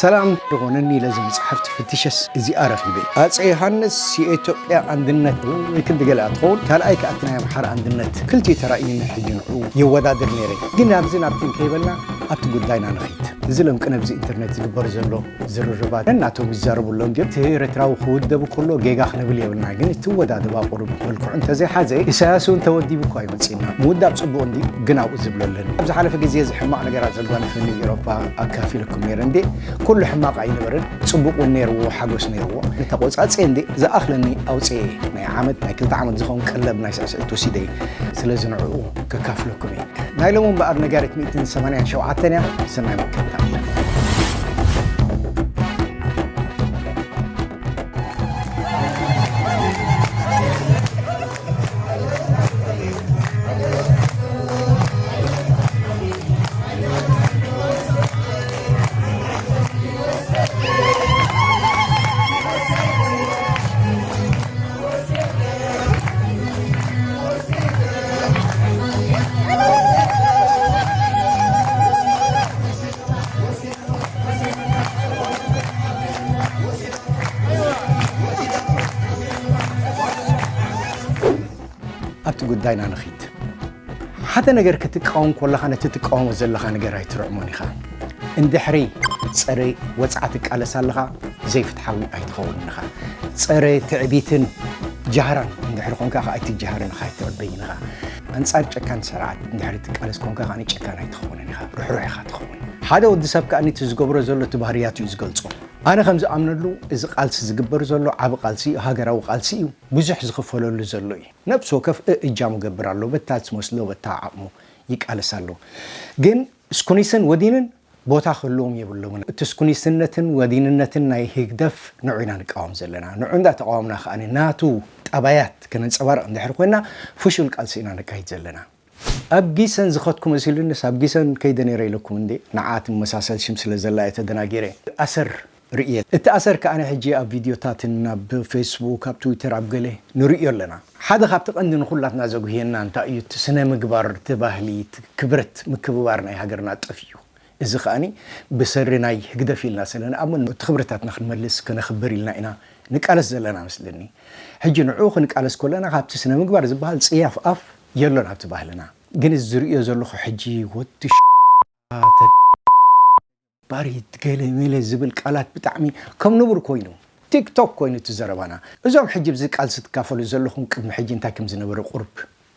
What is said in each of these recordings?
ሰላም ዝኾነኒ ኢለ እዚ መጽሓፍ ትፍትሸስ እዚኣ ረኺበ። ኣጼ ዮሃንስ የኢትዮጵያ ኣንድነት ወይ ክንዲ ገለ ትኸውን፣ ካልኣይ ከኣ እቲ ናይ ኣምሓራ ኣንድነት ክልቲኡ ተራእዩኒ። ሕጂ ንዕኡ የወዳድር ነይረ። ግን ናብዚ ናብቲ ከይበልና ኣብቲ ጉዳይና ንኺድ። እዚ ለምቅነ ኣብዚ ኢንተርኔት ዝግበር ዘሎ ዝርርባት ነናቶም ይዛረቡ ኣለዉ። እንዲኦም እቲ ኤርትራዊ ክውደብ ከሎ ጌጋ ክነብል የብልና። ግን እቲ ወዳድባ ቁሩብ መልክዑ እንተዘይሓዘ ኢሳያስ እውን ተወዲቡ እኳ ኣይመጽእና። ምውዳብ ጽቡቕ እንዲ ግን ኣብኡ ዝብለለን። ኣብ ዝሓለፈ ግዜ እዚ ሕማቕ ነገራት ዘጓነፈኒ ኤውሮፓ ኣካፊለኩም ነይረ እንዴ? ኩሉ ሕማቕ ኣይነበረን። ጽቡቕ እውን ነይርዎ፣ ሓጎስ ነይርዎ። ንተቆጻጽየ እንዴ ዝኣኽለኒ ኣውጽኤ ናይ ዓመት፣ ናይ ክልተ ዓመት ዝኸውን ቀለብ ናይ ስዕስዒት ወሲደ እየ። ስለዚ ንዕኡ ከካፍለኩም እየ። ናይ ሎሚ እምበኣር ነጋሪት ሚእትን ሰማንያን ሸውዓተን እያ። ሰናይ ምክትታል። ኣብቲ ጉዳይና ንኺድ። ሓደ ነገር ክትቃወም ከለኻ ነቲ ትቃወሞ ዘለኻ ነገር ኣይትርዕሞን ኢኻ። እንድሕሪ ጸረ ወጽዓ ትቃለስ ኣለኻ፣ ዘይፍትሓዊ ኣይትኸውን ኢኻ። ጸረ ትዕቢትን ጃህራን እንድሕሪ ኾንካ ኸኣ ኣይትጃሃርን ኢኻ፣ ኣይትዕበይን ኢኻ። ኣንጻር ጨካን ስርዓት እንድሕሪ ትቃለስ ኮንካ ኸኣ ጨካን ኣይትኸውንን ኢኻ፣ ርሕሩሕ ኢኻ ትኸውን። ሓደ ወዲ ሰብ ከኣ ነቲ ዝገብሮ ዘሎ እቲ ባህርያቱ እዩ ዝገልጾ። ኣነ ከም ዝኣምነሉ እዚ ቃልሲ ዝግበር ዘሎ ዓቢ ቃልሲ እዩ፣ ሃገራዊ ቃልሲ እዩ፣ ብዙሕ ዝኽፈለሉ ዘሎ እዩ። ነፍሲ ወከፍ እእጃሙ ገብር ኣሎ፣ በታ ዝመስሎ፣ በታ ዓቕሙ ይቃለስ ኣሎ። ግን ስኩኒስን ወዲንን ቦታ ክህልዎም የብሎምን። እቲ ስኩኒስነትን ወዲንነትን ናይ ህግደፍ ንዑ ኢና ንቃወም ዘለና። ንዑ እንዳ ተቃወምና ከኣ ናቱ ጠባያት ከነንጸባርቕ እንድሕር ኮይና ፍሹል ቃልሲ ኢና ነካይድ ዘለና። ኣብ ጊሰን ዝኸድኩ መሲሉንስ ኣብ ጊሰን ከይደ ነይረ ኢለኩም እንዴ? ንዓ ትመሳሰል ሽም ስለ ዘላ እየ ተደናጊረ። ኣሰር ርእየ። እቲ ኣሰር ከኣ ሕጂ ኣብ ቪድዮታትን ኣብ ፌስቡክ፣ ኣብ ትዊተር፣ ኣብ ገለ ንርእዮ ኣለና። ሓደ ካብቲ ቀንዲ ንኹላትና ዘጉህየና እንታይ እዩ? እቲ ስነ ምግባር፣ እቲ ባህሊ፣ እቲ ክብረት ምክብባር ናይ ሃገርና ጠፊኡ። እዚ ከኣኒ ብሰሪ ናይ ህግደፍ ኢልና ስለ ንኣምን እቲ ክብርታትና ክንመልስ ከነኽብር ኢልና ኢና ንቃለስ ዘለና መስለኒ። ሕጂ ንዕኡ ክንቃለስ ከለና ካብቲ ስነ ምግባር ዝበሃል ጽያፍ ኣፍ የሎን ኣብቲ ባህልና። ግን እዚ ዝርእዮ ዘለኹ ሕጂ ወዲ ሽ-፣ ተ-፣ ባሪት ገለ መለ ዝብል ቃላት ብጣዕሚ ከም ንቡር ኮይኑ፣ ቲክቶክ ኮይኑ እቲ ዘረባና። እዞም ሕጂ ኣብዚ ቃልሲ ትካፈሉ ዘለኹም ቅድሚ ሕጂ እንታይ ከም ዝነበረ ቁሩብ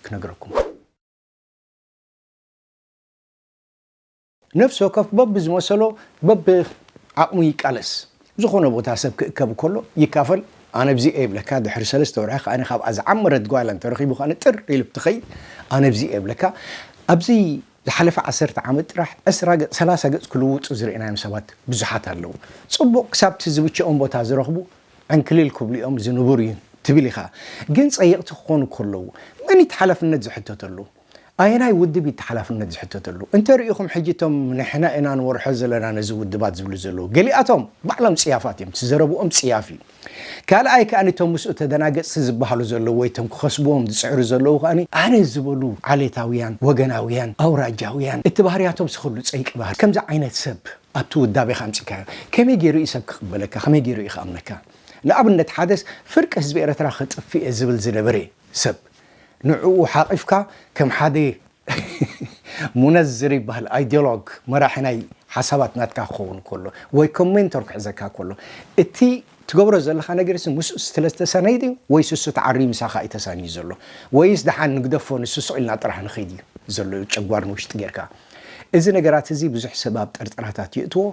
ክነግረኩም። ነፍሲ ወከፍ በብዝመሰሎ በብዓቕሙ ይቃለስ። ዝኾነ ቦታ ሰብ ክእከብ ከሎ ይካፈል። ኣነ ኣብዚ እየ ይብለካ፣ ድሕሪ ሰለስተ ወርሒ ከኣ ካብኣ ዝዓመረት ጓይላ እንተረኺቡ ከኣ ጥር ኢሉ ትኸይድ። ኣነ ኣብዚ እየ ይብለካ። ኣብዚ ዝሓለፈ ዓሰርተ ዓመት ጥራሕ ዕስራ ገጽ፣ ሰላሳ ገጽ ክልውጡ ዝርኢናዮም ሰባት ብዙሓት ኣለዉ። ጽቡቕ ክሳብ እቲ ዝብችኦም ቦታ ዝረኽቡ ዕንክሊል ክብሉ እዮም፣ እዚ ንቡር እዩ ትብል ኢኻ። ግን ጸየቕቲ ክኾኑ ከለዉ መን እዩ እቲ ሓላፍነት ዝሕተተሉ? ኣየናይ ውድብ እዩ እቲ ሓላፍነት ዝሕተተሉ? እንተ ርኢኹም ሕጂ እቶም ንሕና ኢና ንመርሖ ዘለና ነዚ ውድባት ዝብሉ ዘለዉ፣ ገሊኣቶም ባዕሎም ጽያፋት እዮም፣ እቲ ዘረብኦም ጽያፍ እዩ። ካልኣይ ከኣ እቶም ምስኡ ተደናገጽቲ ዝበሃሉ ዘለዉ ወይ እቶም ክኸስብዎም ዝጽዕሩ ዘለዉ ከኣ ኣነ ዝበሉ ዓሌታውያን፣ ወገናውያን፣ ኣውራጃውያን፣ እቲ ባህርያቶም ስኽሉ ጸይቂ ባህሪ። ከምዚ ዓይነት ሰብ ኣብቲ ውዳቤኻ ኣምጺእካዮ፣ ከመይ ገይሩ እዩ ሰብ ክቕበለካ? ከመይ ገይሩ እዩ ክኣምነካ? ንኣብነት ሓደስ ፍርቂ ህዝቢ ኤርትራ ከጥፍእ እየ ዝብል ዝነበረ ሰብ ንዕኡ ሓቒፍካ ከም ሓደ ሙነዝር ይበሃል ኣይዲዮሎግ መራሒ ናይ ሓሳባት ናትካ ክኸውን ከሎ ወይ ኮሜንተር ክሕዘካ ከሎ እቲ ትገብሮ ዘለኻ ነገር ሲ ምስኡ ስለ ዝተሳነይ ድዩ ወይስ እሱ ተዓርዩ ምሳኻ እዩ ተሳንዩ ዘሎ? ወይስ ደሓን ንግደፎ ንሱ ስቕ ኢልና ጥራሕ ንኸይድ እዩ ዘሎ ጨጓር ንውሽጢ ጌርካ? እዚ ነገራት እዚ ብዙሕ ሰብ ኣብ ጥርጥራታት የእትዎ።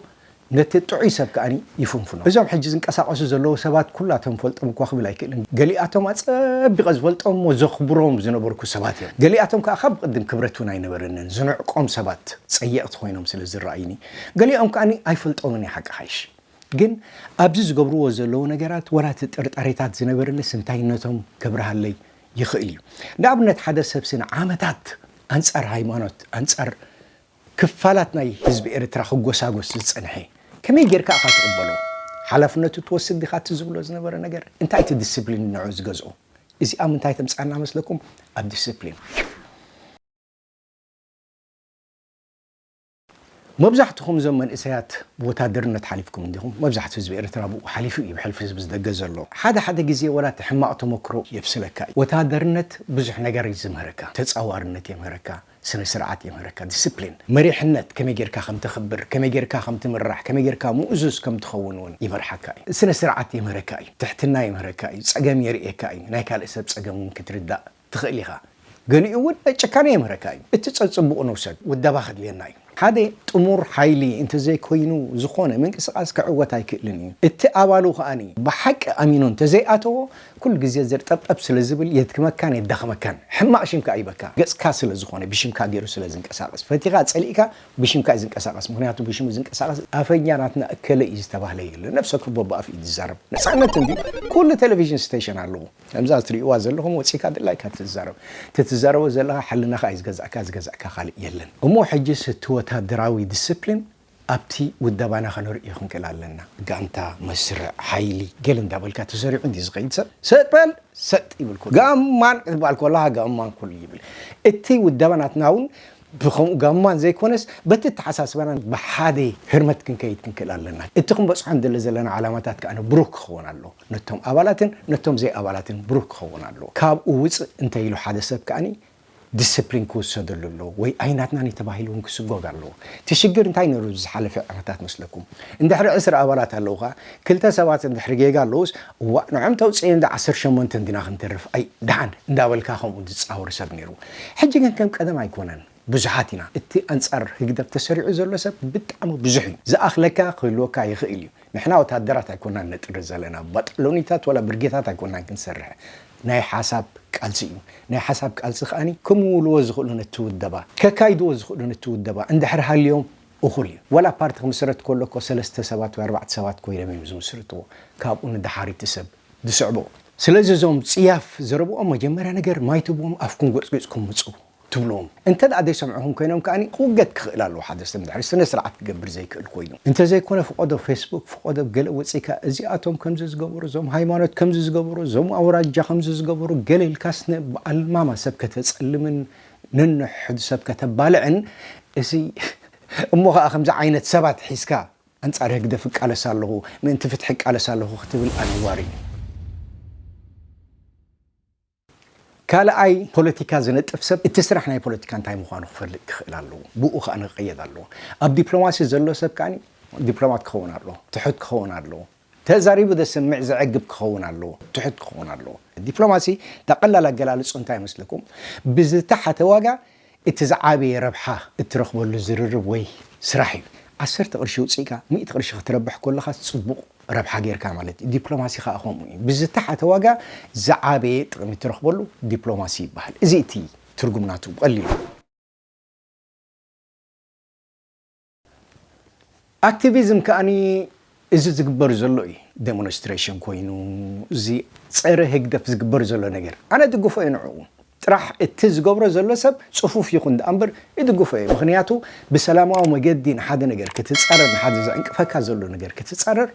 ነቲ ጥዑይ ሰብ ከኣ ይፍንፍኖ። እዞም ሕጂ ዝንቀሳቐሱ ዘለዉ ሰባት ኩላቶም ፈልጦም እኳ ክብል ኣይክእልን። ገሊኣቶም ኣጸቢቐ ዝፈልጦም እሞ ዘኽብሮም ዝነበርኩ ሰባት እዮም። ገሊኣቶም ከኣ ካብ ቅድም ክብረት እውን ኣይነበረንን። ዝንዕቆም ሰባት ጸየቕቲ ኮይኖም ስለ ዝረኣዩኒ። ገሊኦም ከኣ ኣይፈልጦምን እየ ሓቂ ሓይሽ። ግን ኣብዚ ዝገብርዎ ዘለዉ ነገራት ወላ እቲ ጥርጣሬታት ዝነበረንስ እንታይነቶም ከብርሃለይ ይኽእል እዩ። ንኣብነት ሓደ ሰብሲ ንዓመታት ኣንጻር ሃይማኖት፣ ኣንጻር ክፋላት ናይ ህዝቢ ኤርትራ ክጎሳጎስ ዝጸንሐ ከመይ ጌርካ ኢኻ ትቕበሎ? ሓላፍነቱ ትወስድ ዲኻ? እቲ ዝብሎ ዝነበረ ነገር እንታይ እቲ ዲስፕሊን ንዑ ዝገዝኦ? እዚኣ ምንታይ ተምጻና መስለኩም? ኣብ ዲስፕሊን። መብዛሕትኹም እዞም መንእሰያት ብወታደርነት ሓሊፍኩም እንዲኹም። መብዛሕትኡ ህዝቢ ኤርትራ ብኡ ሓሊፉ እዩ፣ ብሕልፊ ህዝቢ ዝደገ ዘሎ። ሓደ ሓደ ግዜ ወላ እቲ ሕማቕ ተመክሮ የብስለካ እዩ። ወታደርነት ብዙሕ ነገር እዩ ዝምህረካ። ተጻዋርነት የምህረካ፣ ስነ ስርዓት የምህረካ፣ ዲስፕሊን፣ መሪሕነት፣ ከመይ ጌርካ ከም ተኽብር፣ ከመይ ጌርካ ከም ትምራሕ፣ ከመይ ጌርካ ምእዙዝ ከም ትኸውን እውን ይመርሓካ እዩ። ስነ ስርዓት የምህረካ እዩ፣ ትሕትና የምህረካ እዩ፣ ጸገም የርእየካ እዩ፣ ናይ ካልእ ሰብ ጸገም እውን ክትርዳእ ትኽእል ኢኻ። ገሊኡ እውን ጭካነ የምህረካ እዩ። እቲ ጸጽቡቑ ንውሰድ፣ ውደባ ከድልየና እዩ። ሓደ ጥሙር ሓይሊ እንተዘይኮይኑ፣ ዝኾነ ምንቅስቓስ ክዕወት ኣይክእልን እዩ። እቲ ኣባሉ ከኣኒ ብሓቂ ኣሚኑ እንተዘይኣተዎ፣ ኩሉ ግዜ ዘርጠብጠብ ስለ ዝብል የድክመካን የዳኽመካን። ሕማቕ ሽም ከኣ ይበካ። ገጽካ ስለ ዝኾነ፣ ብሽምካ ገይሩ ስለ ዝንቀሳቐስ። ፈቲኻ ጸሊእካ ብሽምካ እዩ ዝንቀሳቐስ። ምኽንያቱ ብሽሙ ዝንቀሳቐስ ኣፈኛ ናትና እከለ እዩ ዝተባህለ የለን። ነፍሰ ወከፍ በብኣፍ እዩ ዝዛረብ። ነጻነት እንዲ ኩሉ ቴሌቪዥን ስቴሽን ኣለዎ። ከምዛ እትርእይዋ ዘለኹም ወጺእካ ድላይካ ትዛረብ። እቲ ትዛረቦ ዘለኻ ሕልናኻ እዩ ዝገዛእካ፣ ዝገዛእካ ካልእ የለን። እሞ ሕጅስ እቲ ወታደራዊ ዲስፕሊን ኣብቲ ውደባና ከነርእዮ ክንክእል ኣለና። ጋንታ፣ መስርዕ፣ ሓይሊ፣ ገለ እንዳበልካ ተሰሪዑ እንዲ ዝኸይድ ሰብ፣ ሰጥ በል፣ ሰጥ ይብል ኩሉ። ጋማን ክትበሃል ከለኻ ጋማን ኩሉ ይብል። እቲ ውደባ ናትና እውን ብኸምኡ ጋማን ዘይኮነስ፣ በቲ ኣተሓሳስባና ብሓደ ህርመት ክንከይድ ክንክእል ኣለና። እቲ ክንበጽሖ እንደለ ዘለና ዓላማታት ከኣ ብሩህ ክኸውን ኣለዎ። ነቶም ኣባላትን ነቶም ዘይኣባላትን ብሩህ ክኸውን ኣለዎ። ካብኡ ውጽእ እንተ ኢሉ ሓደ ሰብ ከኣኒ ዲስፕሊን ክውሰደሉ ኣለዎ፣ ወይ ኣይናትናን እዩ ተባሂሉ እውን ክስጎግ ኣለዎ። እቲ ሽግር እንታይ ነይሩ ዝሓለፈ ዓመታት መስለኩም? እንድሕሪ ዕስራ ኣባላት ኣለውኻ፣ ክልተ ሰባት እንድሕሪ ጌጋ ኣለውስ፣ እዋእ፣ ንዖም ተውፅእዮም ዳ ዓሰርተ ሸሞንተ እንዲና ክንተርፍ፣ ኣይ፣ ደሓን እንዳበልካ ከምኡ ዝፃወር ሰብ ነይሩ። ሕጂ ግን ከም ቀደም ኣይኮነን፣ ብዙሓት ኢና። እቲ ኣንፃር ህግደፍ ተሰሪዑ ዘሎ ሰብ ብጣዕሚ ብዙሕ እዩ። ዝኣኽለካ ክህልወካ ይኽእል እዩ። ንሕና ወታደራት ኣይኮናን ነጥሪ ዘለና፣ ባጣሎኒታት ወላ ብርጌታት ኣይኮናን ክንሰርሕ። ናይ ሓሳብ ቃልሲ እዩ። ናይ ሓሳብ ቃልሲ ከኣኒ ክምውልዎ ዝኽእሉ ነቲ ውደባ፣ ከካይድዎ ዝኽእሉ ነቲ ውደባ እንድሕር ሃልዮም እኹል እዩ። ወላ ፓርቲ ክምስረት ከሎ እኮ ሰለስተ ሰባት ወይ ኣርባዕተ ሰባት ኮይኖም እዮም ዝምስርትዎ። ካብኡ ንደሓር እቲ ሰብ ዝስዕቦ። ስለዚ እዞም ጽያፍ ዘረብኦም መጀመርያ ነገር ማይ ትብዎም ኣፍኩም ጎጽጊጽኩም ምጹ ትብልዎም። እንተ ደኣ ዘይሰምዑኹም ኮይኖም ከኣኒ ክውገድ ክኽእል ኣለዎ። ሓደ ሰብ እንድሕር ስነ ስርዓት ክገብር ዘይክእል ኮይኑ። እንተ ዘይኮነ ፍቆዶ ፌስቡክ፣ ፍቆዶ ገለ ወጺእካ እዚኣቶም ከምዚ ዝገበሩ፣ እዞም ሃይማኖት ከምዚ ዝገበሩ፣ እዞም ኣውራጃ ከምዚ ዝገበሩ ገለ ኢልካስ ን-፣ ብኣልማማ ሰብ ከተጸልምን ነንሕድ ሰብ ከተባልዕን፣ እዚ እሞ ኸኣ ከምዚ ዓይነት ሰባት ሒዝካ ኣንጻር ህግደፍ እቃለስ ኣለኹ፣ ምእንቲ ፍትሒ እቃለስ ኣለኹ ክትብል ኣነዋሪ እዩ። ካልኣይ፣ ፖለቲካ ዝነጥፍ ሰብ እቲ ስራሕ ናይ ፖለቲካ እንታይ ምዃኑ ክፈልጥ ክኽእል ኣለዎ። ብኡ ከኣ ክቕየድ ኣለዎ። ኣብ ዲፕሎማሲ ዘሎ ሰብ ከኣ ዲፕሎማት ክኸውን ኣለዎ፣ ትሑት ክኸውን ኣለዎ። ተዛሪቡ ዘስምዕ ዘዕግብ ክኸውን ኣለዎ፣ ትሑት ክኸውን ኣለዎ። ዲፕሎማሲ እታ ቀላል ኣገላልጹ እንታይ ይመስለኩም? ብዝተሓተ ዋጋ እቲ ዝዓበየ ረብሓ እትረኽበሉ ዝርርብ ወይ ስራሕ እዩ። ዓሰርተ ቅርሺ ውጽእካ ሚእቲ ቅርሺ ክትረብሕ ከለኻ ጽቡቕ ረብሓ ጌርካ ማለት እዩ። ዲፕሎማሲ ከኣ ከምኡ እዩ። ብዝተሓተ ዋጋ ዝዓበየ ጥቕሚ እትረኽበሉ ዲፕሎማሲ ይበሃል። እዚ እቲ ትርጉም ናቱ ብቐሊሉ። ኣክቲቪዝም ከኣኒ እዚ ዝግበር ዘሎ እዩ። ዴሞንስትሬሽን ኮይኑ፣ እዚ ጸረ ህግደፍ ዝግበር ዘሎ ነገር ኣነ ድግፎ እየ ንዕኡ። ጥራሕ እቲ ዝገብሮ ዘሎ ሰብ ጽፉፍ ይኹን ደኣ እምበር ይድግፎ እየ። ምኽንያቱ ብሰላማዊ መገዲ ንሓደ ነገር ክትጻረር፣ ንሓደ ዘዕንቅፈካ ዘሎ ነገር ክትጻረር፣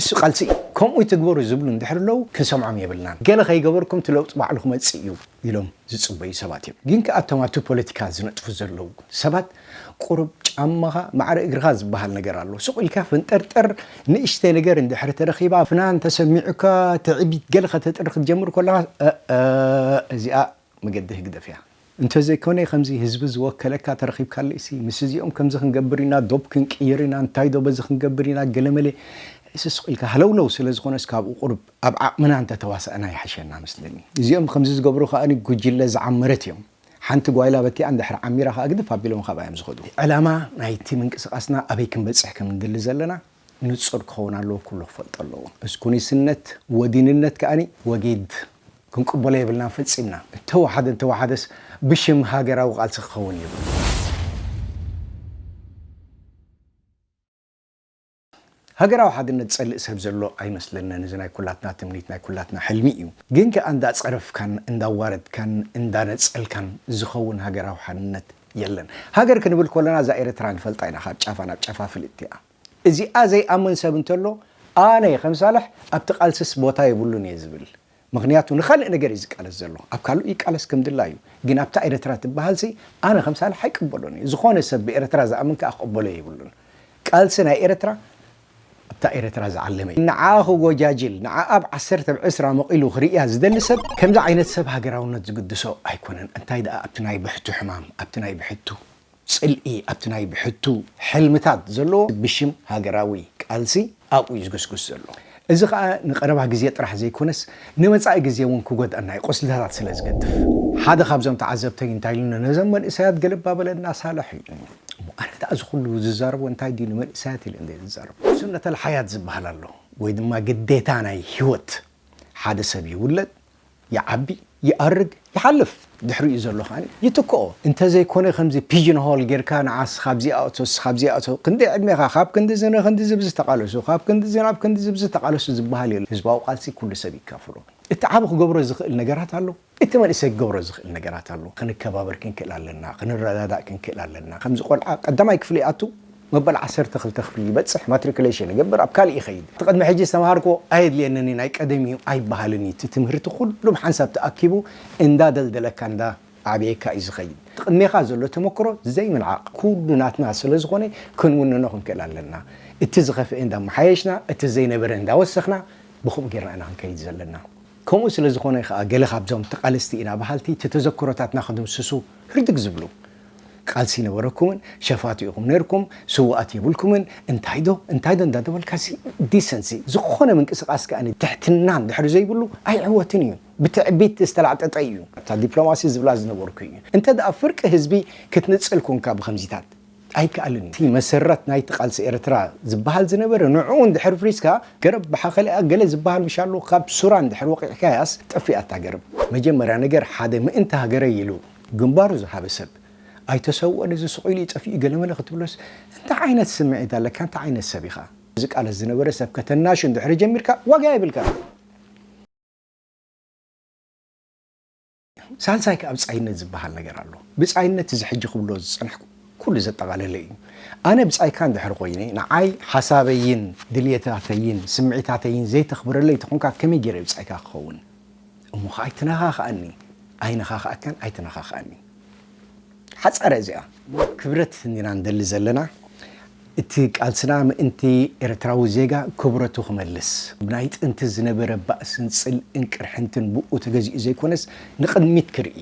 እሱ ቃልሲ እዩ። ከምኡ ይትግበሩ ዝብሉ እንድሕር ኣለዉ፣ ክንሰምዖም የብልናን። ገለ ከይገበርኩም እቲ ለውጢ ባዕሉ ክመጽእ እዩ ኢሎም ዝጽበዩ ሰባት እዮም። ግን ከኣ እቶም ኣብቲ ፖለቲካ ዝነጥፉ ዘለዉ ሰባት፣ ቁሩብ ጫማኻ ማዕረ እግርኻ ዝበሃል ነገር ኣሎ። ሱቕ ኢልካ ፍንጠርጠር፣ ንእሽተይ ነገር እንድሕር ተረኺባ፣ ፍናን ተሰሚዑካ፣ ትዕቢት ገለ ከተጥሪ ክትጀምር ከለኻ፣ እ፣ እ፣ እዚኣ መገዲ ህግደፍ እያ። እንተዘይኮነ ከምዚ ህዝቢ ዝወከለካ ተረኺብካለይሲ፣ ምስ እዚኦም ከምዚ ክንገብር ኢና፣ ዶብ ክንቅይር ኢና፣ እንታይ ዶ በዚ ክንገብር ኢና፣ ገለመለ፣ ስስቕ ኢልካ ሃለውለው ስለ ዝኾነስ ካብኡ ቁሩብ ኣብ ዓቕምና እንተተዋሳእና ይሕሸና መስለኒ። እዚኦም ከምዚ ዝገብሩ ከኣ ጉጅለ ዝዓመረት እዮም። ሓንቲ ጓይላ በቲኣ እንድሕር ዓሚራ ከኣ ግድፍ ኣቢሎም ካብኣ እዮም ዝኸዱ። ዕላማ ናይቲ ምንቅስቓስና ኣበይ ክንበጽሕ ከም እንደሊ ዘለና ንጹር ክኸውን ኣለዎ፣ ኩሉ ክፈልጦ ኣለዎ። እስኩኒስነት፣ ወዲንነት ከኣኒ ወጊድ ክንቅበሎ የብልናን ፈጺምና። እንተወሓደ እንተወሓደስ ብሽም ሃገራዊ ቃልሲ ክኸውን የብሉን። ሃገራዊ ሓድነት ዝጸልእ ሰብ ዘሎ ኣይመስለንን። እዚ ናይ ኩላትና ትምኒት፣ ናይ ኩላትና ሕልሚ እዩ። ግን ከኣ እንዳጸረፍካን እንዳዋረድካን እንዳነጸልካን ዝኸውን ሃገራዊ ሓድነት የለን። ሃገር ክንብል ከለና እዛ ኤርትራ ንፈልጣ ኢና፣ ካብ ጫፋ ናብ ጫፋ ፍልጥቲ እያ። እዚኣ ዘይኣምን ሰብ እንተሎ፣ ኣነ ከም ሳልሕ ኣብቲ ቃልስስ ቦታ የብሉን እየ ዝብል። ምኽንያቱ ንኻልእ ነገር እዩ ዝቃለስ ዘሎ። ኣብ ካልእ ይቃለስ ከም ድላዩ። ግን ኣብታ ኤርትራ ትበሃልሲ ኣነ ከም ሳልሕ ኣይቅበሎን እዩ። ዝኾነ ሰብ ብኤርትራ ዝኣምን ከኣ ክቕበሎ የብሉን። ቃልሲ ናይ ኤርትራ ኣብታ ኤርትራ ዝዓለመ እዩ። ንዓ ክጎጃጅል፣ ንዓ ኣብ ዓሰርተ ብ ዕስራ መቒሉ ክርእያ ዝደሊ ሰብ ከምዚ ዓይነት ሰብ ሃገራውነት ዝግድሶ ኣይኮነን። እንታይ ደኣ ኣብቲ ናይ ብሕቱ ሕማም፣ ኣብቲ ናይ ብሕቱ ጽልኢ ኣብቲ ናይ ብሕቱ ሕልምታት ዘለዎ ብሽም ሃገራዊ ቃልሲ ኣብኡ እዩ ዝግስግስ ዘሎ። እዚ ኸኣ ንቐረባ ግዜ ጥራሕ ዘይኮነስ ንመጻኢ ግዜ እውን ክጎድኣና እዩ፣ ቁስልታት ስለ ዝገድፍ። ሓደ ካብዞም ተዓዘብተይ እንታይ ኢሉኒ፣ ነዞም መንእሰያት ገለባ በለና ሳልሕ ኢሉኒ። እሞ ኣነ ከኣ እዚ ኩሉ ዝዛረቦ እንታይ ድዩ ንመንእሰያት ኢለ እንደ ዝዛረብ? ሱነተል ሓያት ዝበሃል ኣሎ፣ ወይ ድማ ግዴታ ናይ ህይወት። ሓደ ሰብ ይውለድ፣ ይዓቢ፣ ይኣርግ፣ ይሓልፍ። ድሕሪኡ ዘሎ ከኣ ይትክኦ። እንተዘይኮነ ከምዚ ፒጅን ሆል ጌርካ ንዓስ ካብዚ ኣእቶ፣ እስኻ ኣብዚ ኣእቶ፣ ክንደይ ዕድሜኻ፣ ካብ ክንድዚ ንክንድዚ ብዝተቓለሱ፣ ካብ ክንድዚ ናብ ክንድዚ ብዝተቓለሱ ዝበሃል የለን። ህዝባዊ ቃልሲ ኩሉ ሰብ ይካፍሎ። እቲ ዓቢ ክገብሮ ዝኽእል ነገራት ኣሎ፣ እቲ መንእሰይ ክገብሮ ዝኽእል ነገራት ኣሎ። ክንከባበር ክንክእል ኣለና፣ ክንረዳዳእ ክንክእል ኣለና። ከምዚ ቆልዓ ቀዳማይ ክፍሊ ይኣቱ፣ መበል ዓሰርተ ክልተ ክፍሊ ይበጽሕ፣ ማትሪኩሌሽን ይገብር፣ ኣብ ካልእ ይኸይድ። እቲ ቅድሚ ሕጂ ዝተምሃርክዎ ኣየድልየንን እዩ፣ ናይ ቀደም እዩ ኣይበሃልን እዩ። እቲ ትምህርቲ ኩሉ ብሓንሳብ ተኣኪቡ እንዳደልደለካ፣ እንዳ ኣዕብየካ እዩ ዝኸይድ። እቲ ቅድሜኻ ዘሎ ተመክሮ ዘይምንዓቕ ኩሉ ናትና ስለ ዝኾነ ክንውንኖ ክንክእል ኣለና። እቲ ዝኸፍኤ እንዳመሓየሽና፣ እቲ ዘይነበረ እንዳወሰኽና፣ ብኸምኡ ጌርና ኢና ክንከይድ ዘለና። ከምኡ ስለ ዝኾነ ከኣ ገለ ካብዞም ተቓለስቲ ኢና በሃልቲ እቲ ተዘክሮታትና ክድምስሱ ህርድግ ዝብሉ። ቃልሲ ነበረኩምን፣ ሸፋቱ ኢኹም ነርኩም፣ ስውኣት የብልኩምን፣ እንታይ ዶ፣ እንታይ ዶ እንዳተበልካሲ ዲሰንሲ፣ ዝኾነ ምንቅስቓስ ከኣ ትሕትና እንድሕሪ ዘይብሉ ኣይዕወትን እዩ። ብትዕቢት ዝተላዕጠጠ እዩ። ኣብታ ዲፕሎማሲ ዝብላ ዝነበርኩ እዩ። እንተ ደኣ ፍርቂ ህዝቢ ክትንጽል ኮንካ ብኸምዚታት ኣይከኣልን እዩ። እቲ መሰረት ናይቲ ቃልሲ ኤርትራ ዝበሃል ዝነበረ ንዕኡ እንድሕር ፍሪስካ፣ ገረብ ብሓኸሊኣ ገለ ዝበሃል ምሽ ኣሎ፣ ካብ ሱራ እንድሕር ወቒዕካያስ ጠፊኣታ ገረብ። መጀመርያ ነገር ሓደ ምእንቲ ሃገረይ ኢሉ ግንባሩ ዝሃበ ሰብ ኣይተሰውኦን፣ እዚ ስቕ ኢሉ እዩ ጠፊኡ ገለመለ ክትብሎስ እንታይ ዓይነት ስምዒት ኣለካ? እንታይ ዓይነት ሰብ ኢኻ? ዝቃለስ ዝነበረ ሰብ ከተናሹ እንድሕር ጀሚርካ ዋጋ የብልካ። ሳልሳይ ከኣ ብጻይነት ዝበሃል ነገር ኣሎ። ብጻይነት እዚ ሕጂ ክብሎ ዝጸናሕኩ ኩሉ ዘጠቓለለ እዩ። ኣነ ብጻይካ እንድሕር ኮይነ፣ ንዓይ ሓሳበይን ድልየታተይን ስምዒታተይን ዘይተኽብረለይ ተኾንካ ከመይ ገይረ ብጻይካ ክኸውን? እሞ ኸኣ ኣይትነኻኽኣኒ፣ ኣይነኻኽኣካን ኣይትነኻኽኣኒ። ሓጻረ እዚኣ። ክብረት እንዲና ንደሊ ዘለና። እቲ ቃልስና ምእንቲ ኤርትራዊ ዜጋ ክብረቱ ክመልስ፣ ብናይ ጥንቲ ዝነበረ ባእስን ጽልእን ቅርሕንትን ብኡ ተገዚኡ ዘይኮነስ ንቕድሚት ክርኢ፣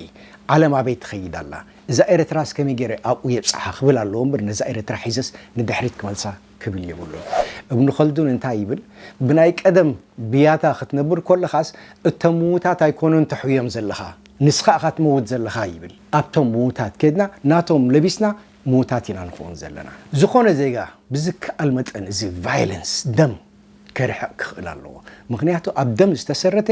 ዓለም ኣበይ ትኸይድ ኣላ፣ እዛ ኤርትራስ ከመይ ገይረ ኣብኡ የብጽሓ ክብል ኣለዎ እምበር ነዛ ኤርትራ ሒዘስ ንድሕሪት ክመልሳ ክብል የብሉን። እብን ኸልዱን እንታይ ይብል? ብናይ ቀደም ብያታ ክትነብር ከለኻስ እቶም ምዉታት ኣይኮኑን ተሕውዮም ዘለኻ፣ ንስኻ ኢኻ ትመውት ዘለኻ ይብል። ኣብቶም ምዉታት ከድና ናቶም ለቢስና ምዉታት ኢና ንኸውን ዘለና። ዝኾነ ዜጋ ብዝከኣል መጠን እዚ ቫይለንስ፣ ደም፣ ከርሕቕ ክኽእል ኣለዎ። ምኽንያቱ ኣብ ደም ዝተሰረተ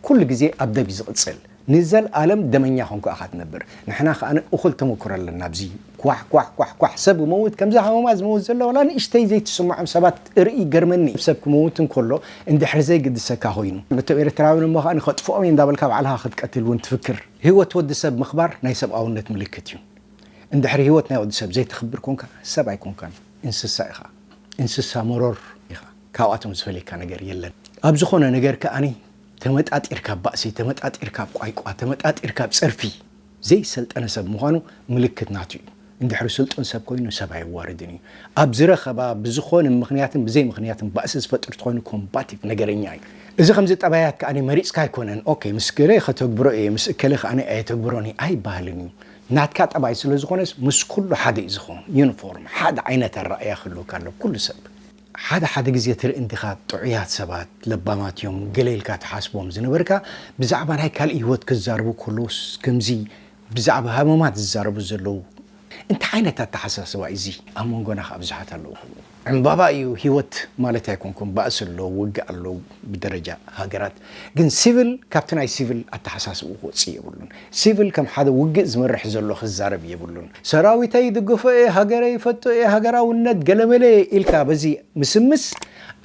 ኩሉ ግዜ ኣብ ደም እዩ ዝቕጽል። ንዘልኣለም ደመኛ ኮንካ ኢኻ ትነብር። ንሕና ከኣ እኹል ተመክሮ ኣለና ኣብዚ። ኳሕ፣ ኳሕ፣ ኳሕ፣ ኳሕ፣ ሰብ ይመውት፣ ከምዛ ሃመማ ዝመውት ዘሎ ዋላ ንእሽተይ ዘይትስምዖም ሰባት እርኢ ይገርመኒ። ሰብ ክመውት እንከሎ እንድሕር ዘይግድሰካ ኮይኑ፣ ነቶም ኤርትራውያን እሞ ከኣ ከጥፍኦም እየ እንዳበልካ ባዕልኻ ክትቀትል እውን ትፍክር። ህይወት ወዲ ሰብ ምኽባር ናይ ሰብኣውነት ምልክት እዩ። እንድሕር ህይወት ናይ ወዲ ሰብ ዘይተኽብር ኮንካ ሰብ ኣይኮንካን፣ እንስሳ ኢኻ። እንስሳ መሮር ኢኻ። ካብኣቶም ዝፈልየካ ነገር የለን። ኣብ ዝኾነ ነገር ከኣኒ ተመጣጢርካ ኣብ ባእሲ፣ ተመጣጢርካ ኣብ ቋይቋ፣ ተመጣጢርካ ኣብ ጸርፊ ዘይሰልጠነ ሰብ ምዃኑ ምልክት ናቱ እዩ። እንድሕሪ ስልጡን ሰብ ኮይኑ ሰብ ኣየዋርድን እዩ። ኣብ ዝረኸባ ብዝኾነ ምኽንያትን ብዘይ ምኽንያትን ባእሲ ዝፈጥር ተኾይኑ ኮምባቲቭ ነገረኛ እዩ። እዚ ከምዚ ጠባያት ከኣ መሪጽካ ኣይኮነን። ኦኬ፣ ምስ ገለ ከተግብሮ እየ፣ ምስ እከለ ከኣ ኣየተግብሮን እየ ኣይበሃልን እዩ። ናትካ ጠባይ ስለ ዝኾነስ ምስ ኩሉ ሓደ እዩ ዝኾን። ዩኒፎርም፣ ሓደ ዓይነት ኣረኣእያ ክህልወካ ኣለዎ ኩሉ ሰብ። ሓደ ሓደ ግዜ ትርኢ እንዲኻ ጥዑያት ሰባት፣ ለባማት እዮም፣ ገለ ኢልካ ትሓስቦም ዝነበርካ ብዛዕባ ናይ ካልእ ህይወት ክዛረቡ ከለዉስ ከምዚ ብዛዕባ ሃመማት ዝዛረቡ ዘለዉ እንታይ ዓይነት ኣተሓሳስባ እዩ እዚ? ኣብ መንጎና ከኣ ብዙሓት ኣለዉ። ዕምባባ እዩ ህይወት ማለት ኣይኮንኩን፣ ባእሲ ኣሎ፣ ውግእ ኣሎ ብደረጃ ሃገራት። ግን ሲቪል ካብቲ ናይ ሲቪል ኣተሓሳስብኡ ክወጽእ የብሉን። ሲቪል ከም ሓደ ውግእ ዝመርሕ ዘሎ ክዛረብ የብሉን። ሰራዊተይ ይድግፎ እየ፣ ሃገረይ ይፈቱ እየ፣ ሃገራውነት ገለመለ ኢልካ በዚ ምስምስ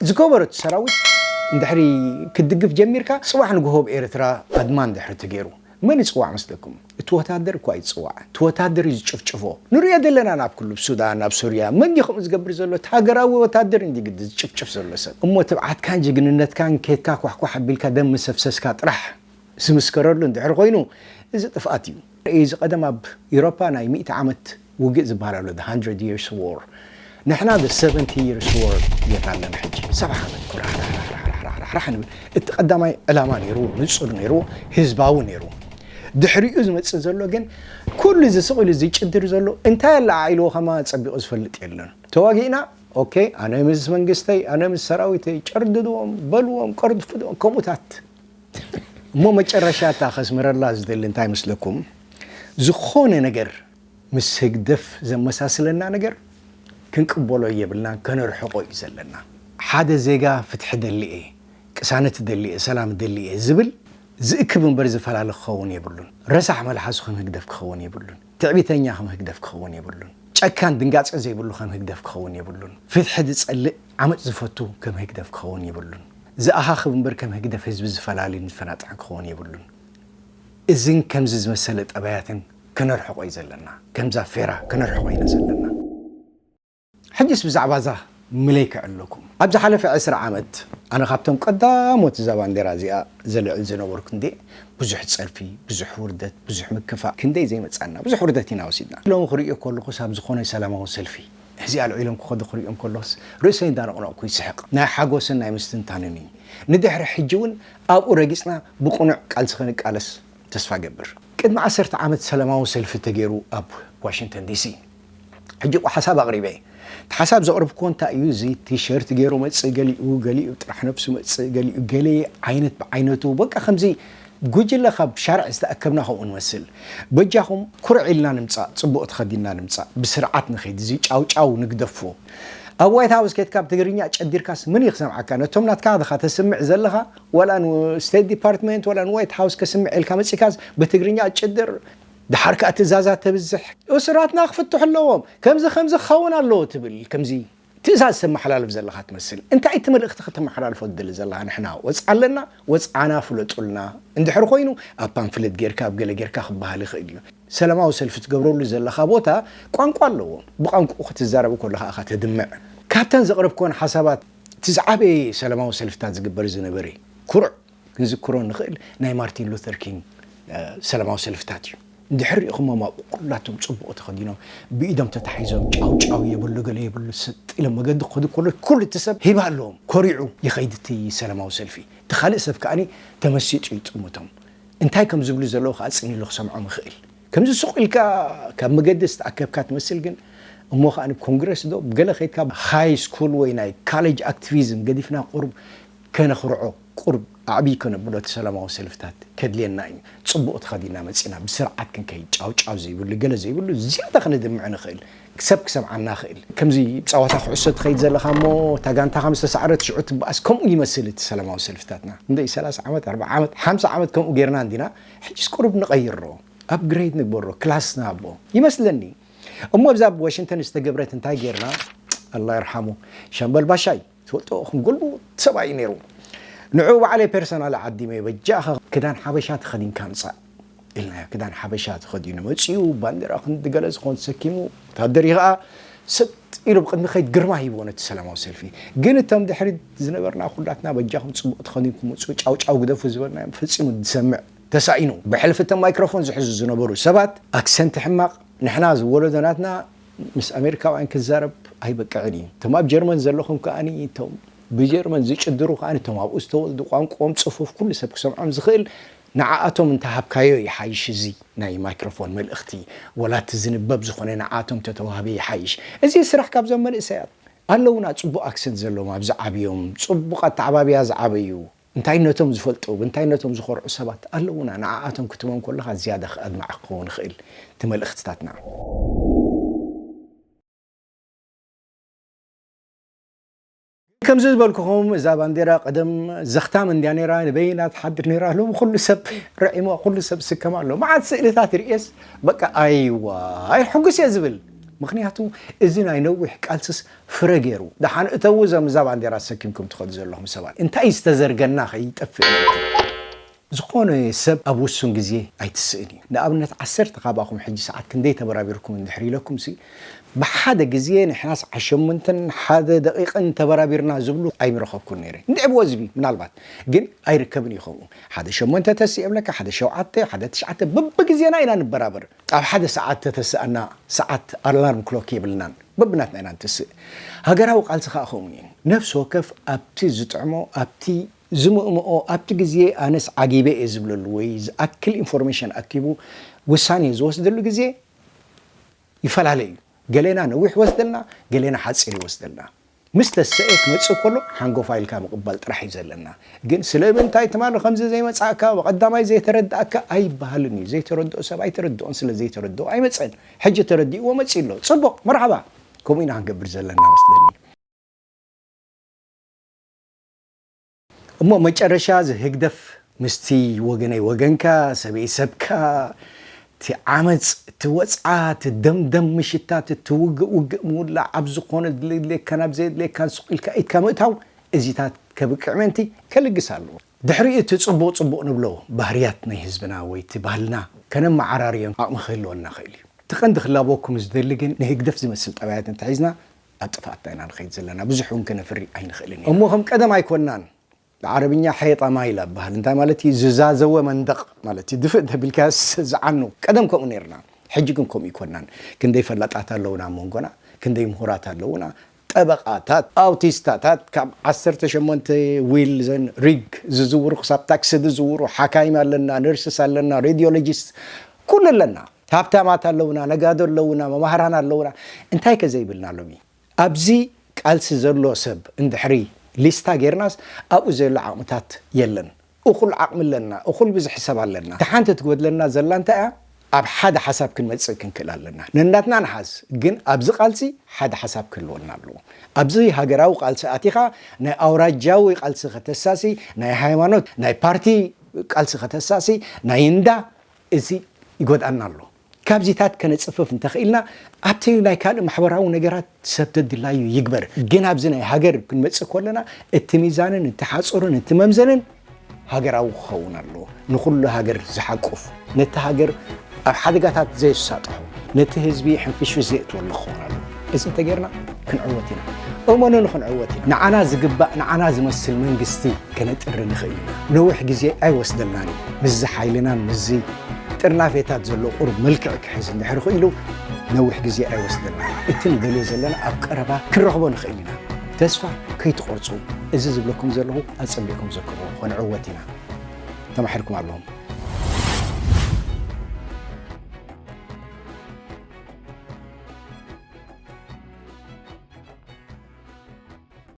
ዝገበረቱ ሰራዊት እንድሕሪ ክትድግፍ ጀሚርካ፣ ጽባሕ ንግሆ ኣብ ኤርትራ ኣድማ እንድሕሪ ተገይሩ፣ መን ይጽዋዕ መስለኩም? እቲ ወታደር እኳ ይጽዋዕ። እቲ ወታደር እዩ ዝጭፍጭፎ። ንሪኦ ዘለና ናብ ኩሉ፣ ኣብ ሱዳን፣ ኣብ ሱርያ፣ መን እዩ ከምኡ ዝገብር ዘሎ? እቲ ሃገራዊ ወታደር እንዲ ግዲ ዝጭፍጭፍ ዘሎ ሰብ። እሞ ትብዓትካን ጅግንነትካን ኬድካ ኳሕኳሕ ኣቢልካ ደም ምሰፍሰስካ ጥራሕ ዝምስከረሉ እንድሕር ኮይኑ፣ እዚ ጥፍኣት እዩ። እዚ ቀደም ኣብ ኢሮፓ ናይ ሚእቲ ዓመት ውግእ ዝበሃል ኣሎ፣ the hundred years war። ንሕና the seventy years war ጌርና ኣለና። ሕጂ ሰብዓ ዓመት ኩራሕራሕራሕራሕራሕራሕ ንብል። እቲ ቀዳማይ ዕላማ ነይሩ፣ ንጹር ነይሩ፣ ህዝባዊ ነይሩ። ድሕሪኡ ዝመጽእ ዘሎ ግን ኩሉ እዚ ስቕ ኢሉ ዝጭድር ዘሎ እንታይ ኣለዓዒልዎ ከማ ጸቢቑ ዝፈልጥ የለን። ተዋጊእና፣ ኦኬ፣ ኣነ ምስ መንግስተይ፣ ኣነ ምስ ሰራዊተይ፣ ጨርድድዎም፣ በልዎም፣ ቀርድፍዎም፣ ከምኡታት። እሞ መጨረሻ እታ ከስምረላ ዝደሊ እንታይ መስለኩም? ዝኾነ ነገር ምስ ህግደፍ ዘመሳስለና ነገር ክንቅበሎ የብልናን፣ ከነርሕቆ እዩ ዘለና። ሓደ ዜጋ ፍትሒ ደሊ እየ፣ ቅሳነት ደሊ እየ፣ ሰላም ደሊ እየ ዝብል ዝእክብ እምበር ዝፈላለ ክኸውን የብሉን። ረሳሕ መልሓሱ ከም ህግደፍ ክኸውን የብሉን። ትዕቢተኛ ከም ህግደፍ ክኸውን የብሉን። ጨካን ድንጋጸ ዘይብሉ ከም ህግደፍ ክኸውን የብሉን። ፍትሒ ዝጸልእ ዓመጽ ዝፈቱ ከም ህግደፍ ክኸውን የብሉን። ዝኣኻኽብ እምበር ከም ህግደፍ ህዝቢ ዝፈላልይን ዝፈናጥሕን ክኸውን የብሉን። እዝን ከምዚ ዝመሰለ ጠባያትን ከነርሕቆ እዩ ዘለና። ከምዛ ፌራ ከነርሕቆ ኢና ዘለና። ሕጅስ ብዛዕባ እዛ ምለይ ክዕለኩም። ኣብ ዝሓለፈ ዕስራ ዓመት ኣነ ካብቶም ቀዳሞት እዛ ባንዴራ እዚኣ ዘልዕል ዝነበርኩ እንዴ፣ ብዙሕ ጸርፊ፣ ብዙሕ ውርደት፣ ብዙሕ ምክፋእ፣ ክንደይ ዘይመጻና፣ ብዙሕ ውርደት ኢና ወሲድና። ሎሚ ክርእዮ ከለኹስ ኣብ ዝኾነ ሰላማዊ ሰልፊ እዚ ኣልዒሎም ክኸዱ ክርእዮም ከለኹስ ርእሰይ እንዳነቕነቕኩ ይስሕቕ። ናይ ሓጎስን ናይ ምስትንታንን እዩ። ንድሕሪ ሕጂ እውን ኣብኡ ረጊጽና ብቕኑዕ ቃልሲ ክንቃለስ ተስፋ ገብር። ቅድሚ ዓሰርተ ዓመት ሰላማዊ ሰልፊ ተገይሩ ኣብ ዋሽንግተን ዲሲ። ሕጂ እኮ ሓሳብ ኣቕሪበ እየ። እቲ ሓሳብ ዘቕርብኩዎ እንታይ እዩ? እዚ ቲሸርት ገይሩ መጽእ፣ ገሊኡ፣ ገሊኡ ጥራሕ ነብሱ መጽእ፣ ገሊኡ ገለ ዓይነት ብዓይነቱ፣ በቃ ከምዚ ጉጅለ ካብ ሻርዕ ዝተኣከብና ከምኡ ንመስል። በጃኹም ኩርዕ ኢልና ንምጻእ፣ ጽቡቕ ተኸዲንና ንምጻእ፣ ብስርዓት ንኸይድ፣ እዚ ጫውጫው ንግደፎ። ኣብ ዋይት ሃውስ ኬድካ ብትግርኛ ጨዲርካስ መን እዩ ክሰምዓካ? ነቶም ናትካ ኢኻ ተስምዕ ዘለኻ፣ ዋላ ንስቴት ዲፓርትመንት፣ ዋላ ንዋይት ሃውስ ከስምዕ ኢልካ መጺእካስ ብትግርኛ ጨድር፣ ደሓር ከኣ ትእዛዛት ተብዝሕ። እሱራትና ክፍትሑ ኣለዎም። ከምዚ ከምዚ ክኸውን ኣለዎ ትብል፣ ከምዚ ትእዛዝ ተመሓላልፍ ዘለኻ ትመስል። እንታይ እቲ መልእኽቲ ከተመሓላልፎ ትደሊ ዘለኻ? ንሕና ወጽዓ ኣለና፣ ወጽዓና ፍለጡልና። እንድሕር ኮይኑ፣ ኣብ ፓምፍለት ጌርካ፣ ኣብ ገለ ጌርካ ክበሃል ይኽእል እዩ። ሰላማዊ ሰልፊ ትገብረሉ ዘለኻ ቦታ ቋንቋ ኣለዎ። ብቋንቋኡ ክትዛረብ ከለኻ ኢኻ ተድምዕ። ካብተን ዘቕረብክወን ሓሳባት፣ እቲ ዝዓበየ ሰላማዊ ሰልፍታት ዝግበር ዝነበረ፣ ኩሩዕ ክንዝክሮ ንኽእል ናይ ማርቲን ሉተር ኪንግ፣ እ፣ ሰላማዊ ሰልፍታት እዩ። እንድሕር ሪእኹሞም ኣብኡ ኩላቶም ጽቡቕ ተኸዲኖም፣ ብኢዶም ተታሒዞም፣ ጫው ጫው የብሉ፣ ገለ የብሉ፣ ስጥ ኢሎም መገዲ ክኸዱ ከሎ፣ ኩሉ እቲ ሰብ ሂባ ኣለዎም። ኮሪዑ ይኸይድ እቲ ሰላማዊ ሰልፊ። እቲ ካልእ ሰብ ከኣኒ ተመሲጡ ይጥምቶም። እንታይ ከም ዝብሉ ዘለዉ ከኣ ጽን ኢሉ ክሰምዖም ይኽእል። ከምዚ ሱቕ ኢልካ ካብ መገዲ ዝተኣከብካ ትመስል፣ ግን እሞ ከኣ ኮንግረስ ዶ ብገለ ከይድካ ሃይ ስኩል ወይ ናይ ካሌጅ ኣክቲቪዝም ገዲፍና ቁሩብ ከነኽርዖ፣ ቁሩብ ኣዕብይ ከነብሎ እቲ ሰላማዊ ሰልፍታት ከድልየና እዩ። ጽቡቕ ተኸዲና መጺና ብስርዓት ክንከይድ፣ ጫው ጫው ዘይብሉ፣ ገለ ዘይብሉ ዝያዳ ከነድምዕ ንኽእል። ሰብ ክሰምዓና ይኽእል። ከምዚ ጸዋታ ኩዕሶ ትኸይድ ዘለኻ እሞ እታ ጋንታኻ ምስ ተሳዕረት ሽዑ ትበኣስ፣ ከምኡ ይመስል እቲ ሰላማዊ ሰልፍታትና። እንደ ሰላሳ ዓመት፣ ኣርብዓ ዓመት፣ ሓምሳ ዓመት ከምኡ ጌርና እንዲና፣ ሕጂስ ቁሩብ ንቐይሮ፣ ኣፕግሬድ ንግበሮ፣ ክላስ ንሃቦ ይመስለኒ። እሞ ኣብዛ ኣብ ዋሽንግተን ዝተገብረት እንታይ ጌርና? ኣላ ይርሓሙ ሻምበል ባሻይ፣ ትፈልጦ፣ ከም ጎልቡ ሰብኣይ እዩ ነይሩ። ንዑ ባዕለይ ፐርሰናል ዓዲመ፣ በጃኻ ክዳን ሓበሻ ተኸዲንካ ምጻእ ኢልናዮ። ክዳን ሓበሻ ተኸዲኑ መጺኡ፣ ባንዴራ ክንዲ ገለ ዝኾን ተሰኪሙ፣ ወታደር እዩ ኸኣ፣ ሰጥ ኢሉ ብቕድሚ ከይድ ግርማ ሂብዎ ነቲ ሰላማዊ ሰልፊ። ግን እቶም ድሕሪት ዝነበርና ኩላትና፣ በጃኹም ጽቡቕ ተኸዲንኩም ምጹ፣ ጫው ጫው ግደፉ ዝበልናዮም ፈጺሙ ዝሰምዕ ተሳኢኑ። ብሕልፊ እቶም ማይክሮፎን ዝሕዙ ዝነበሩ ሰባት፣ ኣክሰንት ሕማቕ፣ ንሕና ዝወለዶ ናትና ምስ ኣሜሪካውያን ክዛረብ ኣይበቅዕን እዩ። እቶም ኣብ ጀርመን ዘለኹም ከኣኒ፣ እቶም ብጀርመን ዝጭድሩ ከኣኒ፣ እቶም ኣብኡ ዝተወልዱ፣ ቋንቋኦም ጽፉፍ፣ ኩሉ ሰብ ክሰምዖም ዝኽእል፣ ንዓኣቶም እንተሃብካዮ ይሓይሽ። እዚ ናይ ማይክሮፎን መልእኽቲ፣ ወላ እቲ ዝንበብ ዝኾነ ንዓኣቶም ተተዋህበ ይሓይሽ። እዚ ስራሕ ካብዞም መንእሰያት ኣለዉና፣ ጽቡቕ ኣክሰንት ዘለዎም፣ ኣብ ዝዓብዮም፣ ጽቡቕ ኣተዓባብያ ዝዓበዩ፣ እንታይነቶም ዝፈልጡ፣ ብእንታይነቶም ዝኾርዑ ሰባት ኣለዉና። ንዓኣቶም ክትቦም ከለኻ ዝያዳ ኣድማዒ ክኸውን ይኽእል እቲ መልእኽትታትና። ከምዚ ዝበልኩኹም፣ እዛ ባንዴራ ቀደም ዘኽታም እንድያ ነይራ፣ ንበይና ትሓድር ነይራ። ሎሚ ኩሉ ሰብ ርዒሞ፣ ኩሉ ሰብ ዝስከማ ኣሎ። መዓት ስእልታት ርእየስ፣ በቃ፣ ኣይዋ፣ ኣይ፣ ሕጉስ እየ ዝብል። ምኽንያቱ፣ እዚ ናይ ነዊሕ ቃልስስ ፍረ ገይሩ። ደሓን እተዉ፣ እዞም እዛ ባንዴራ ተሰኪምኩም ትኸዱ ዘለኹም ሰባት። እንታይ ዝተዘርገና ከይጠፍእ? ዝኾነ ሰብ ኣብ ውሱን ግዜ ኣይትስእን እዩ። ንኣብነት ዓሰርተ ካባኹም ሕጂ ሰዓት ክንደይ ተበራቢርኩም እንድሕር ኢለኩም ሲ ብሓደ ግዜ ንሕናስ ዓሸምንትን ሓደ ደቂቕን ተበራቢርና ዝብሉ ኣይምረኸብኩን ነይረ። እንድዕብዎ ዝቢ ምናልባት ግን ኣይርከብን እዩ ከምኡ። ሓደ ሸሞንተ ተስእ የብለካ፣ ሓደ ሸውዓተ፣ ሓደ ትሽዓተ በብግዜና ኢና ንበራበር። ኣብ ሓደ ሰዓት ተተስኣና ሰዓት ኣላርም ክሎክ የብልናን። በብናትና ኢና ንትስእ። ሃገራዊ ቃልሲ ከዓ ከምኡ እዩ። ነፍሲ ወከፍ ኣብቲ ዝጥዕሞ ኣብቲ ዝምእምኦ ኣብቲ ግዜ ኣነስ ዓጊበ እየ ዝብለሉ ወይ ዝኣክል ኢንፎርሜሽን ኣኪቡ ውሳኔ ዝወስደሉ ግዜ ይፈላለ እዩ። ገሌና ነዊሕ ይወስደልና፣ ገሌና ሓፂር ይወስደልና። ምስ ተሰኤ ክመፅእ ከሎ ሓንጎፋ ኢልካ ምቕባል ጥራሕ እዩ ዘለና። ግን ስለምንታይ ትማሊ ከምዚ ዘይመፃእካ ብቐዳማይ ዘይተረዳእካ ኣይበሃልን እዩ። ዘይተረድኦ ሰብ ኣይተረድኦን፣ ስለ ዘይተረድኦ ኣይመፀን። ሕጂ ተረዲእዎ መፂእ ኣሎ። ፅቡቕ፣ መርሓባ። ከምኡ ኢና ክንገብር ዘለና መስለኒ። እሞ መጨረሻ እዚ ህግደፍ ምስቲ ወገነይ ወገንካ፣ ሰበይ ሰብካ፣ እቲ ዓመፅ፣ እቲ ወፅዓ፣ እቲ ደምደም ምሽታት፣ እቲ ውግእ ውግእ ምውላዕ፣ ኣብ ዝኾነ ድሌካ ናብ ዘየድሌካን ስቕ ኢልካ ኢድካ ምእታው፣ እዚታት ከብቅዕ ምእንቲ ከልግስ ኣለዎ። ድሕሪኡ እቲ ፅቡቕ ፅቡቕ ንብሎ ባህርያት ናይ ህዝብና ወይ እቲ ባህልና ከነመዓራርዮን ዓቕሚ ክህልወና ይኽእል እዩ። እቲ ቀንዲ ክላበወኩም ዝደሊ ግን ንህግደፍ ዝመስል ጠባያት እንተሒዝና ኣብ ጥፍኣትና ኢና ንኸይድ ዘለና። ብዙሕ እውን ከነፍሪ ኣይንኽእልን ኢና። እሞ ከም ቀደም ኣይኮንናን። ብዓረብኛ ሐይጣ ማይላ ይበሃል። እንታይ ማለት እዩ? ዝዛዘወ መንደቕ ማለት እዩ። ድፍእ እንተቢልካስ ዝዓኑ። ቀደም ከምኡ ነይርና። ሕጂ ግን ከምኡ ይኮንናን። ክንደይ ፈላጣት ኣለውና ኣብ መንጎና፣ ክንደይ ምሁራት ኣለውና፣ ጠበቓታት፣ ኣውቲስታታት፣ ካብ ዓሰርተ ሸሞንተ ዊል ዘን ሪግ ዝዝውሩ ክሳብ ታክሲ ዝዝውሩ ሓካይም ኣለና፣ ነርስስ ኣለና፣ ሬድዮሎጂስት ኩሉ ኣለና። ሃብታማት ኣለውና፣ ነጋዶ ኣለውና፣ መማህራን ኣለውና። እንታይ ከ ዘይብልና ሎሚ? ኣብዚ ቃልሲ ዘሎ ሰብ እንድሕሪ ሊስታ ጌርናስ ኣብኡ ዘሎ ዓቕምታት የለን። እኹል ዓቕሚ ኣለና፣ እኹል ብዙሕ ሰብ ኣለና። እታ ሓንቲ ትጎድለና ዘላ እንታይ እያ? ኣብ ሓደ ሓሳብ ክንመጽእ ክንክእል ኣለና። ነናትና ንሓዝ፣ ግን ኣብዚ ቃልሲ ሓደ ሓሳብ ክህልወና ኣለዎ። ኣብዚ ሃገራዊ ቃልሲ ኣቲኻ ናይ ኣውራጃዊ ቃልሲ ከተሳሲ፣ ናይ ሃይማኖት፣ ናይ ፓርቲ ቃልሲ ከተሳሲ፣ ናይ እንዳ እዚ ይጎድኣና ኣሎ። ካብዚታት ከነጽፍፍ እንተኽኢልና ኣብቲ ናይ ካልእ ማሕበራዊ ነገራት ሰብ ደድላዩ ይግበር። ግን ኣብዚ ናይ ሃገር ክንመጽእ ከለና እቲ ሚዛንን እቲ ሓጹርን እቲ መምዘንን ሃገራዊ ክኸውን ኣለዎ። ንኹሉ ሃገር ዝሓቁፍ፣ ነቲ ሃገር ኣብ ሓደጋታት ዘየሳጥሖ፣ ነቲ ህዝቢ ሕንፍሽፍሽ ዘየእትወሉ ክኸውን ኣለዎ። እዚ እንተጌርና ክንዕወት ኢና። እመኑኒ ክንዕወት ኢና። ንዓና ዝግባእ ንዓና ዝመስል መንግስቲ ከነጥሪ ንኽእል ኢና። ነዊሕ ግዜ ኣይወስደልናን እዩ። ምስዚ ሓይልናን ምስዚ ጥርናፌታት ዘሎ ቁሩብ መልክዕ ክሕዝ እንድሕር ኽኢሉ ነዊሕ ግዜ ኣይወስደልናን። እቲ ንደልዮ ዘለና ኣብ ቀረባ ክንረኽቦ ንኽእል ኢና። ተስፋ ከይትቖርጹ። እዚ ዝብለኩም ዘለኹ ኣጸቢቕኩም ዘክርዎ። ክንዕወት ኢና። ተማሒርኩም ኣለኹም።